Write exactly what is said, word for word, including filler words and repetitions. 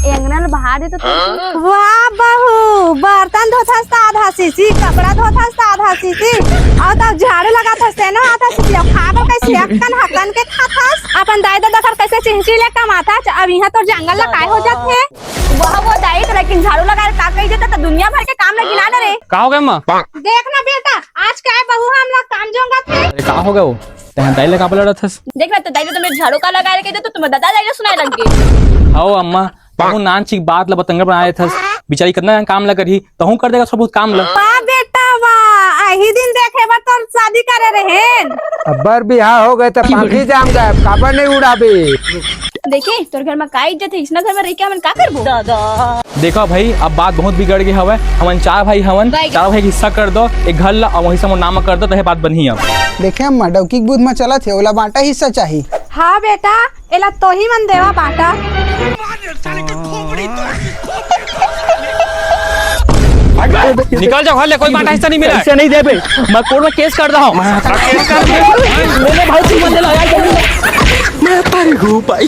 अंगना ल बहार देथस तो। वाह बहू, बर्तन धोथस त आधा सीसी, कपड़ा धोथस त आधा सीसी, अउ तब झाड़ू लगाथस तेनो आधा सीसी, अउ खाबो कइसे? हक्कन हक्कन के खाथस। अपन दाई ददा घर कइसे चिंची ले कमाथस, अब इहाँ तोर जंगल ल काय हो जाथे? वाह वो दाई, त लेकिन झाड़ू लगा के का कही जाथे, त दुनिया भर के काम ल गिना डरे। का हो गे अम्मा? देख ना बेटा, आज काय बहू हमला काम जोंगाथे। अरे का हो गे वो? तैं दाई ले काबर लड़त हस? देख ना, त दाई ले तो मैं झाड़ू का लगा रखे थे, तो तुम दादा दाई ले सुनाए लग गे। हव अम्मा, तहूँ नान चिक बात ल बतंगड़ बनाए थस। बिचारी कतना काम ल करही, तहूँ कर देगा सब काम ल। वाह बेटा वाह, अही दिन देखे बर तोर शादी करे रहेन। अब्बर बिहाव हो गे त पाखी जाम गे, काबर नइ उड़ाबे? देखे, तोर घर म का इज्जत हे, इसना घर म रहिके हमन का करबो? देखो भाई, अब बात बहुत बिगड़ गे हवय। हमन चार भाई हवन, चार भाई के हिस्सा कर दो एक घर ला, अउ वही समूह नाम कर दो, तहे बात बनही अब। देखे अम्मा, डौकी के बूथ म चलत हे, ओला बांटा हिस्सा चाही। हाँ बेटा, एला तोही मन देवा बांटा। निकल जाओ घर ले, कोई बांटा हिस्सा नहीं मिला। ऐसे नहीं देबे, मैं कोर्ट में केस कर रहा हूँ। केस कर दे। ले ले भाई, तू मन ले ला, यार, जल्दी ले। मैं पारी हूँ भाई।